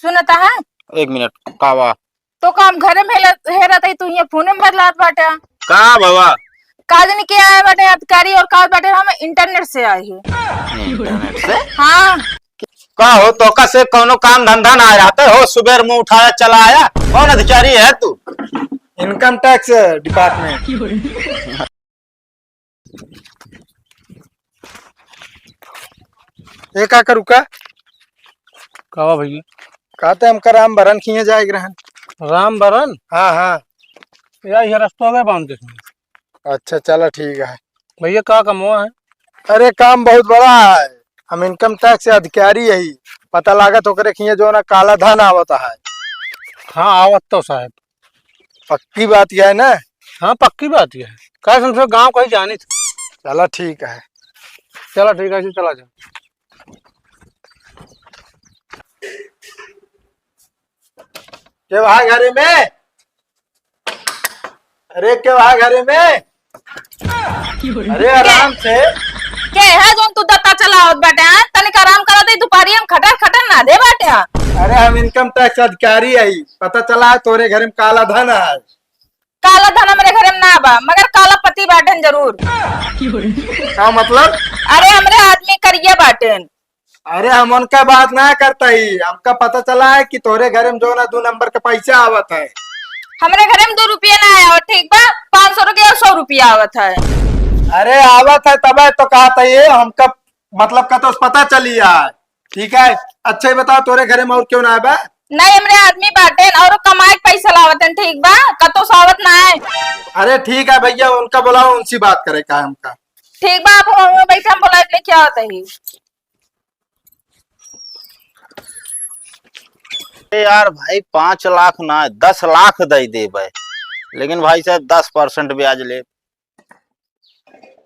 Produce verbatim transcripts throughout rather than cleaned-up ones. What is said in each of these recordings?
सुनता है? एक मिनट, का बा? तो काम घरे में हेला-, हेरत है, तू यहाँ फोन में बदलात बाटे। का बाबा? का दिन के आए बाटे अधिकारी और का बाटे, हम इंटरनेट से आए हैं। इंटरनेट से? हाँ। का हो, तोका से कौनो काम धंधा ना रहता हो? सुबेर मुंह उठाया चला आया, कौन अधिकारी है तू? इनकम टैक्स डिपार्टमेंट। ए काका, रुका। का बा भैया? कहते हमका राम बरन खिए जाए के रहन। राम बरन? हाँ, हाँ। या, ये रस्तवा गए बांध के। अच्छा, चला ठीक है। भैया, का कमवा है? अरे, काम बहुत बड़ा है। हम इनकम टैक्स से अधिकारी यही। पता लागत ओकरे खिए जो ना काला धन आवत है। हाँ, आवत तो साहब। पक्की बात यह है ना? हाँ, पक्की बात यह है। का समझो, गाँव कहीं जानी थी। चला ठीक है। चला ठीक है, ऐसे चला जा। के बा घरे में? अरे, के बा घरे में? अरे, आराम से। के है जोन तू दत्ता चलावत बाटे, हाँ? तनिक आराम करत ही, दुपहरिया में खटर खटर ना दे बाटे, हाँ? अरे, हम इनकम टैक्स अधिकारी हई, पता चला है तोरे घरे में काला धन है। काला धन हमरे घरे में ना बा, मगर काला पति बाटेन जरूर। का मतलब? अरे, हमरे आदमी करिया बाटेन। अरे, हम उनका बात ना करता ही, हमका पता चला है कि तोरे घरे में जो ना दो नंबर के पैसा आवत है। हमरे घरे में दो रुपया ना आया, ठीक बा? पाँच सौ रुपया और सौ रुपया आवत है। अरे, आवत है तबे तो कहत है, हमका मतलब का तो पता चली है, ठीक है? अच्छा ही बताओ, तोरे घरे में और क्यों ना आए बा? नहीं, हमरे आदमी बाटेन और कमाए के पैसा लावत हैं, ठीक बा? कतो सावत ना है। अरे ठीक है भैया, उनका बुलाओ, उनसे बात करे का हमका। ठीक बा, आप वहाँ बैठे, हम बुलाए के लेके आवत ही। ए यार भाई, पाँच लाख ना, दस लाख दे देबे, लेकिन भाई साहब दस परसेंट ब्याज ले।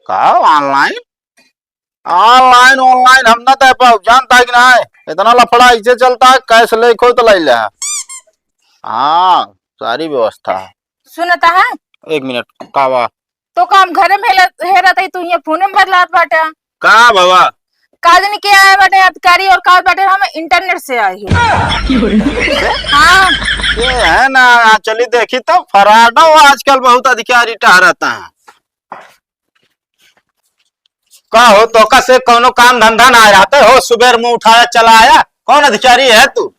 का ऑनलाइन? ऑनलाइन, ऑनलाइन हम ना दे पाओ, जानता है कि ना? इतना लफड़ा ऐसे चलता है, कैश ले खो तो ले ले। हाँ, सारी व्यवस्था है। सुनता है? एक मिनट, का बा? तो काम घरे में हेला-, हेरत है, तू यहाँ फोन में बदलात बाटे। का बाबा? का दिन के आए बाटे अधिकारी और का बाटे, हम इंटरनेट से आए हैं। हाँ। ये है ना, चली देखी तो फराडो आजकल बहुत अधिकारी टहरता है। का हो, तोका से कौनो काम धंधा ना रहता हो, सुबेर मुंह उठाया चला आया, कौन अधिकारी है तू?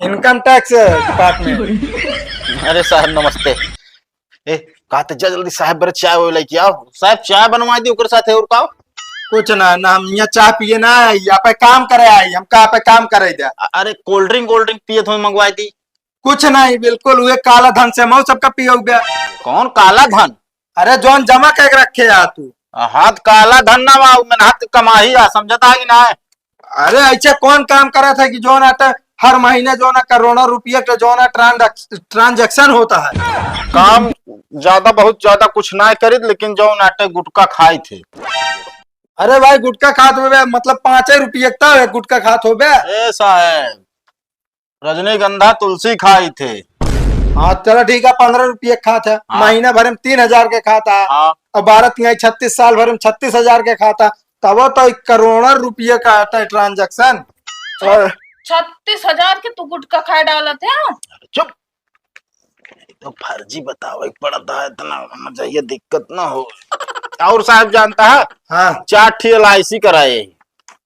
इनकम टैक्स डिपार्टमेंट। अरे साहब नमस्ते। ए, का तो जा जल्दी साहब बरे चाय वो लेके आओ। साहब चाय बनवा दी ओकर साथे और का? कुछ ना, ना हम यहाँ चाय पिए ना आई, यहाँ पे काम करे आई, हम कहाँ पे काम करे दे। अ-, अरे कोल्ड ड्रिंक, कोल्ड ड्रिंक पिए तो मंगवा दी। कुछ नहीं, बिल्कुल उहे काला धन से मऊ सबका पियो बे। कौन काला धन? अरे जौन जमा करके रखे आ तू। हाथ काला धन ना बा, मेहनत कमाही आ, समझता है कि ना? अरे ऐसे कौन काम करत है कि जौन आटे हर महीने जौन है करोड़ों रुपये के जौन है ट्रांजैक्श-, ट्रांजैक्शन होता है। काम ज्यादा, बहुत ज्यादा कुछ ना करित, लेकिन जौन आटे गुटखा खाई थे। अरे भाई गुटखा खात होबे, मतलब पाँचे रुपये का तो है गुटखा खात होबे। ए साहब, रजनीगंधा तुलसी खाई थे। हाँ, चलो ठीक है, पन्द्रह रुपये खात है, हाँ। महीना भर में तीन हजार के खाता है। हाँ। और बारह तिहाई छत्तीस, साल भर में छत्तीस हजार के खाता, तब तो एक करोड़ों रुपये का आता है ट्रांजैक्शन। और छत्तीस हजार के तू गुटखा खाए डालत है? अरे चुप, तो फर्जी बतावे के पड़ता है, इतना होना चाहिए, दिक्कत ना हो। और साहब जानता है? हाँ। चार ठी एल आई सी कराए।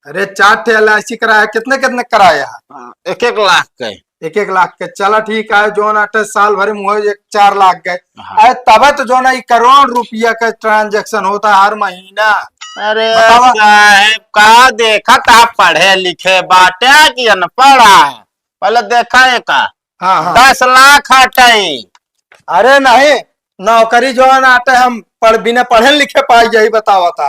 अरे चार ठे एल आई सी कराया, कितने कितने कराया? हाँ, एक एक लाख के। एक एक लाख के, चला ठीक है, जौन आटे साल भर में हो एक चार लाख गए। हाँ। अरे तबे तो जौन है करोड़ रुपया का ट्रांजैक्शन होता है हर महीना। अरे बतावा। साहेब का देखत आप पढ़े लिखे बाटे कि अनपढ़ है? पहले देखा है का? हाँ, हाँ। दस लाख हटाई। अरे नहीं, नौकरी जौन आटे हम पढ़, बिना पढ़े लिखे पाई, यही बतावा था।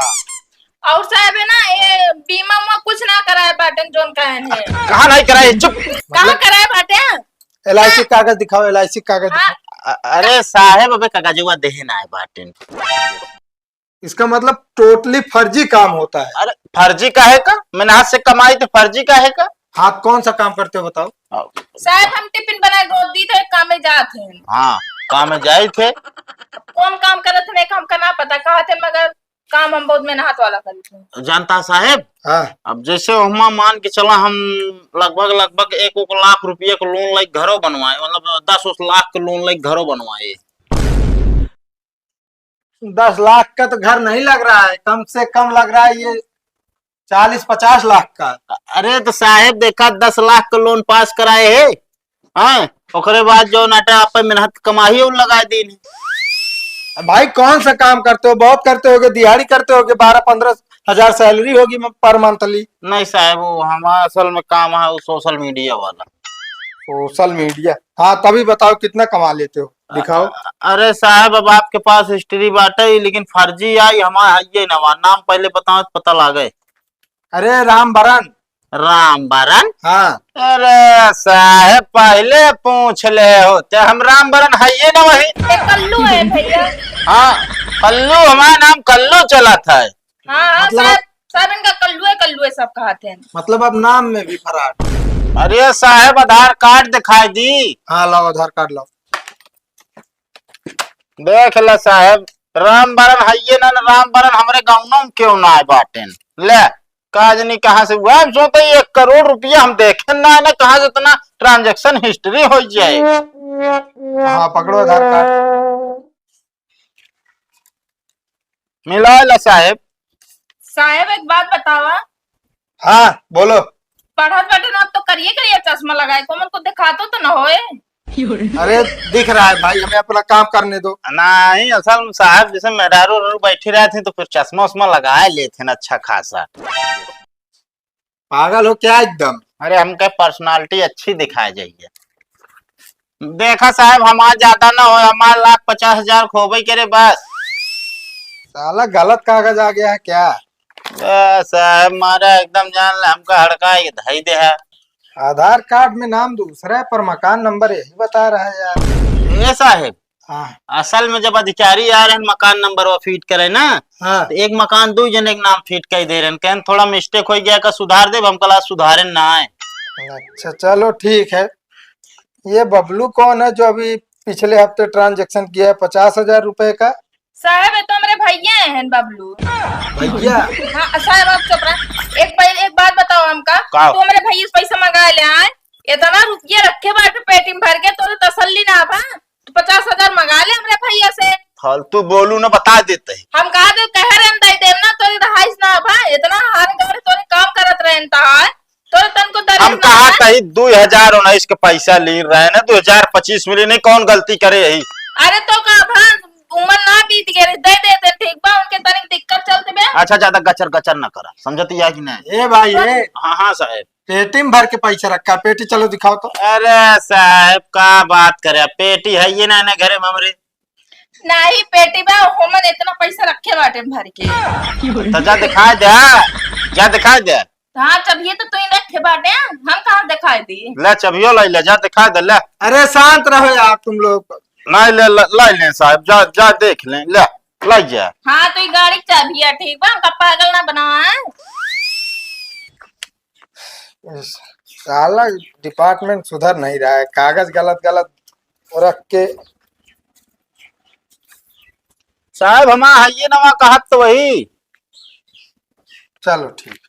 और साहब है ना, ये बीमा उमा कुछ ना कराए बाटन जौन कहन है। कहाँ नहीं कराए? चुप। कहाँ मतलब कराए बाटे? एल आई सी कागज दिखाओ, एल आई सी कागज हाँ। दिखाओ। अ-, अरे साहेब, अबे कागजवा देहे ना आए बाटन। इसका मतलब totally फर्जी काम होता है। अरे फर्जी काहे का? मेहनत से कमाई तो फर्जी काहे का? हाँ, कौन सा काम करते हो बताओ? आओ। साहब, हम टिफिन बना के रोज दी थे, काम में जात हैं। हाँ, काम में जाई थे। कौन काम करत थे, हमका ना पता, कहा थे मगर। काम हम बहुत मेहनत वाला करी थे। जानता साहेब, हाँ। अब जैसे ओहमा मान के चला, हम लगभग, लगभग एक, एक लाख रुपया के लोन लेके घरो बनवाए, मतलब दस उस लाख के लोन लेके घरो बनवाए। दस लाख का तो घर नहीं लग रहा है, कम से कम लग रहा है ये चालीस पचास लाख का। अरे तो साहेब देखा, दस लाख का लोन पास कराए है, हाँ, ओकरे बाद जो नाटा आप पे मेहनत कमाही और लगा दीन। भाई कौन सा काम करते हो, बहुत करते होगे, दिहाड़ी करते होगे, बारह पन्द्रह हजार सैलरी होगी पर मंथली। नहीं साहेब, वो हमारा असल में काम है वो सोशल मीडिया वाला। सोशल मीडिया? हाँ, तभी बताओ कितना कमा लेते हो, दिखाओ। अ-, अरे साहेब, अब आपके पास हिस्ट्री बाटे, लेकिन फर्जी आई, हमारा है ये नवा नाम, पहले बताओ तो पता लागे। अरे रामबरन। रामबरन? हाँ। अरे साहेब, पहले पूछ ले होते, हम रामबरन है ये ना वही। ये कल्लू है भैया। हाँ, कल्लू, हमारा नाम कल्लू चला था। हाँ, हाँ, मतलब साहब, साहब इनका कल्लुए, कल्लुए सब कहत हैं। मतलब अब नाम में भी फराड। अरे साहब, आधार कार्ड दिखाई दी। हाँ, लाओ आधार कार्ड लाओ। देख ला साहब, रामबरन हइये ना, ना रामबरन हमरे गाँव में क्यों ना आए बाटेन। ले, का जनी कहाँ से हुआ? हम सोचते एक करोड़ रुपया हम देखे ना, ना कहाँ से इतना ट्रांजैक्शन हिस्ट्री हो जाए। हाँ, पकड़ो आधार कार्ड। मिला ला साहेब। साहेब, एक बात बतावा। हाँ, बोलो। पढ़त बाटे ना, अब तो करिए करिए चश्मा लगाए, को मन को दिखातो तो न होए। अरे, दिख रहा है भाई, हमें अपना काम करने दो। नहीं, असल में साहब, जैसे मेहरारू उहरारू बैठी रहती तो फिर चश्मा उश्मा लगाए लेते हैं अच्छा खासा। पागल हो क्या एकदम? अरे, हमके पर्सनालिटी अच्छी दिखाई जाइए। देखा साहब, हमार ज्यादा ना हो, हमार लाख पचास हजार खोबे करे बस। साला गलत कागज आ गया है क्या? ए साहब, मारा एकदम जान ले, हमका हड़का के धई दे है। आधार कार्ड में नाम दूसरा है, पर मकान नंबर यही बता रहा है यार। ए साहब, हाँ। असल में जब अधिकारी आ रहे हैं मकान नंबर वो फीट करे ना, हाँ। तो एक मकान दो जने के नाम फीट कर दे रहे हैं, कहन थोड़ा मिस्टेक हो गया का सुधार दे, हम कला सुधारे ना है। अच्छा, चलो ठीक है। ये बबलू कौन है जो अभी पिछले हफ्ते ट्रांजैक्शन किया है पचास हजार रुपए का? साहब, ये तो हमरे भैया हैं बबलू। भैया? हाँ साहब, आप चुप रहा। एक पहले एक बात बताओ हमका, का? तू हमरे भैया से पैसा मंगा ले आए, इतना रुपया रखे बाटे पेटी में भर के, तोरे तसल्ली ना बा? तू पचास हजार मंगा ले हमरे भैया से। फालतू बोलू ना, बता देते हैं। हम कहा दे, कह रहे हम दे देम ना, तोरे रहाइश ना बा, इतना हार गाड़ तोरे काम करत रहे तहार, तोरे तनको दर्द हम ना कहा बा? तही दो हजार उन्नीस के पैसा ली रहे ना, दो हजार पच्चीस मिली नहीं, कौन गलती करे यही? अरे तो का भा, उम्र ना बीत गए, दे देते, ठीक बा, उनके तनिक दिक्कत चलते बे। अच्छा, ज्यादा गचर गचर ना करा, समझती है कि नहीं? ए भाई, ए। हाँ, हाँ साहब। पेटी में भर के पैसा रखा, पेटी चलो दिखाओ तो। अरे साहब, का बात करे, पेटी है ये ना, ना घरे में हमरे। नहीं, पेटी बा, होमन इतना पैसा रखे बाटे भर के। तो जा दिखाई दे, जा दिखाई दे। हाँ, चबिये तो तू ही रखे बाटे, हम कहाँ दिखाई दी? ले चबियो लाई ले, जा दिखाई दे, ले। अरे शांत रहो यार तुम लोग। नहीं, ले, ले, लाई ले साहब, जा, जा देख ले, ले, लाई जा। हाँ, तो ये गाड़ी की चाबी है, ठीक बा, हमका पागल ना बनावा, हैं? साला डिपार्टमेंट सुधर नहीं रहा है, कागज गलत गलत रख के। साहब, हमार हइये नवा कहत तो वही। चलो ठीक।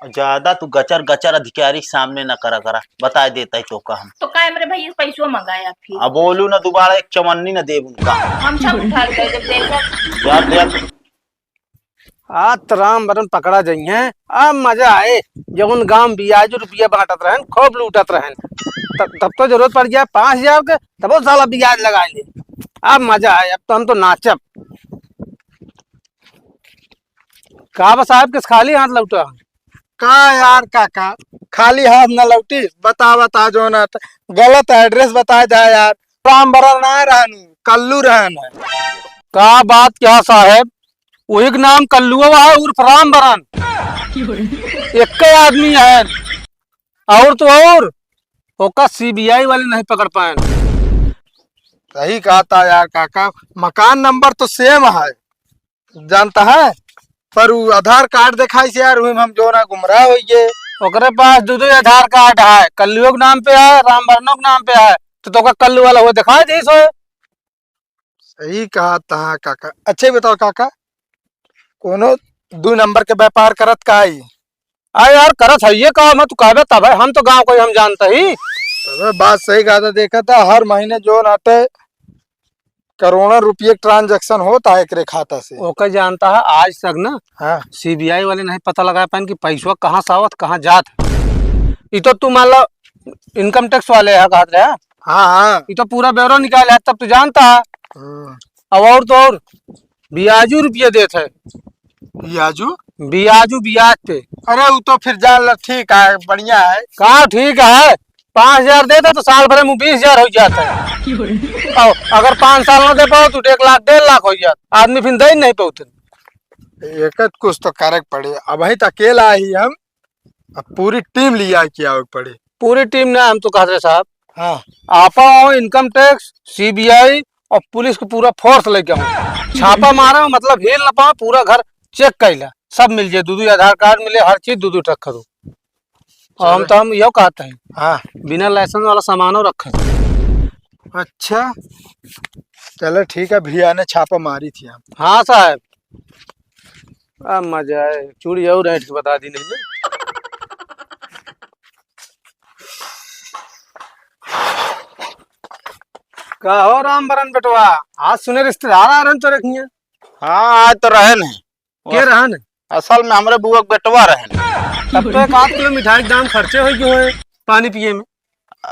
ज्यादा तू गचर गचर अधिकारी के सामने न करा करा, बता देता ही तो का हम। तो का हमरे भैया पैसों मंगाया फिर? अब बोलू ना दोबारा, एक चवन्नी न देब उनका। हम सब उठा के जब देखा। यार देख। आज तो राम बरन पकड़ा जाइए, अब मजा आए। जौन गांव ब्याज रुपया बांटत रहन, खूब लूटत रहन, तब, तब तो जरूरत पड़ गया पाँच हजार के, तब वो साला ब्याज लगा ले। अब मजा आए, अब तो हम तो नाचब। का बा साहब, किस खाली हाथ लौटा? का यार काका, खाली हाथ ना लौटी, बता बता जो ना त-, गलत एड्रेस बता जा यार। राम बरन ना रहनु, कल्लू रहन है। का बात क्या साहब, वही के नाम कल्लुआ है उर्फ राम बरन। एक आदमी है, और तो और ओका सीबीआई वाले नहीं पकड़ पाए। सही कहा था यार काका, मकान नंबर तो सेम है, जानता है, पर उ आधार कार्ड दिखाई से यार, उही में हम जो ना गुमराह हो गए। ओकरे पास दो दो आधार कार्ड है, कल्लुओ के नाम पे है, रामबरनो के नाम पे है। तो तोका कल्लू वाला हो दिखाई देस हो। सही कहा तहा काका। अच्छा, ये बताओ काका, कोनो दू नंबर के व्यापार करत का आई? अरे यार, करत है ये काम है, तू कहबे तब है, हम तो गाँव को ही हम जानते ही। अबे बात सही कहा था, देखा था हर महीने जो नाटे करोड़ों रुपये ट्रांजैक्शन होता है एकरे खाता से। ओके जानता है, आज तक ना हाँ। सीबीआई वाले नहीं पता लगा पाएन कि पैसवा कहाँ से आवत, कहाँ जात है। ई तो तू मान लो इनकम टैक्स वाले है कहत रहे। हाँ, हाँ। ई तो पूरा ब्यौरा निकाले है, तब तू जानता है। हाँ। अब और तो और ब्याजू रुपये देत है। ब्याजू? ब्याजू ब्याज पे। अरे वो तो फिर जान ला ठीक है, बढ़िया है। का ठीक है? पाँच हजार देता तो साल भर में बीस हजार हो जाता है। और अगर पाँच साल ना दे पाओ तो एक लाख डेढ़ लाख हो जाता, आदमी फिर दे ही नहीं पाते। एक कुछ तो करे के पड़े। अब वही तो अकेला ही हम, अब पूरी टीम लिया के आवे के पड़े। पूरी टीम ना, हम तो कहत रहे साहब, हाँ। आपा हो, इनकम टैक्स, सीबीआई और पुलिस को पूरा फोर्स लेके हो। छापा मारा, मतलब हिल ना पाओ, पूरा घर चेक कैला, सब मिल जाए, दू दू आधार कार्ड मिले, हर चीज दू दू ट्रक करो। और हम चलो। तो हम यो कहते हैं, हाँ। बिना लाइसेंस वाला सामानो रखे। अच्छा, चलो ठीक है, भैया ने छापा मारी थी हम। हाँ साहब, आ मजा है, चूड़ी और ऐंठ के बता दी नहीं। का हो राम बरन बेटवा, आज सुने रिश्तेदार आ रहन तोरे किहाँ। हाँ, आज तो रहन है। के रहन? असल में हमरे बुआ के बेटवा रहन। तब तो एक आध किलो मिठाई के दाम खर्चे होइ गए होए पानी पिए में।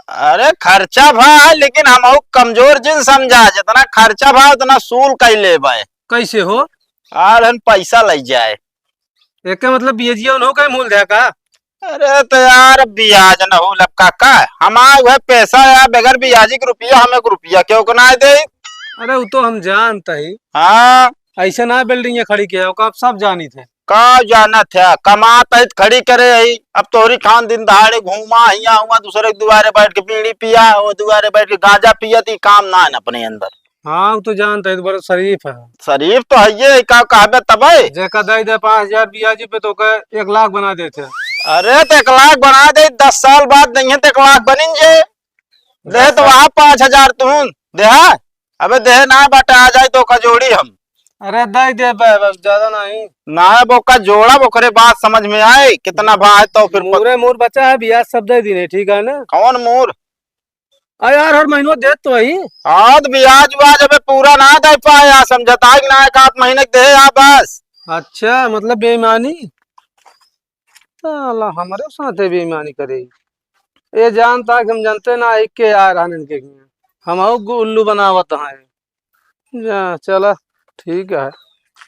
अरे खर्चा भा है, लेकिन हम कमजोर जिन समझा, जितना खर्चा भा उतना सूल कई ले बाय। कैसे हो? आ रहन पैसा लई जाए। एके मतलब बियाजिया उन्हों का ही मूल द्या का? अरे तो यार, बियाज न हो लब काका, हमार वह पैसा या बगैर बियाजी के रुपया, हम एक रुपया क्यों को ना दे? अरे वो तो हम जानत ही। हाँ। ऐसे ना बिल्डिंग ये खड़ी किया, ओका आप सब जानी थे। का जानत है, कमात है त खड़ी करे है। अब तोहरी खान दिन दहाड़े घूमा, हियाँ हुआ, दूसरे के दुआरे बैठ के बीड़ी पिया, वो दुआरे बैठ के गांजा पिया, त ई काम ना है अपने अंदर। हाँ, वो तो जानत है, तो बड़ा शरीफ है। शरीफ तो है ये, का कहबे तबे। जेका दे दे पाँच हजार बियाजी पे, तो ओके एक लाख बना देते। अरे, तो एक लाख बना दे, दस साल बाद नहीं है, तो एक लाख बनिन जे। दे तो वहाँ पाँच हजार तुम दे, हाँ? अबे दे ना बाटे, आ जाए तो का जोड़ी हम। अरे, दे दे बे, बस ज्यादा नहीं। ना, वो का जोड़ा, ओकरे बात समझ में आए, कितना भाई तो फिर पक- मूरे मूर बचा है, बियाज सब दे दीने, ठीक है ना? कौन मूर? आ यार, हर महीनों देत तो ही। हाँ, तो बियाज उयाज अबे पूरा ना दे पाया, समझता है कि ना, एक आध महीने के दे आ बस। अच्छा, मतलब बेईमानी? साला हमरे साथे बेईमानी करे। ये जानता कि हम जानते ना, एक के आ रहन इनके किहाँ। हम आउ गु-, उल्लू बनावत हैं। जा, चला, ठीक है।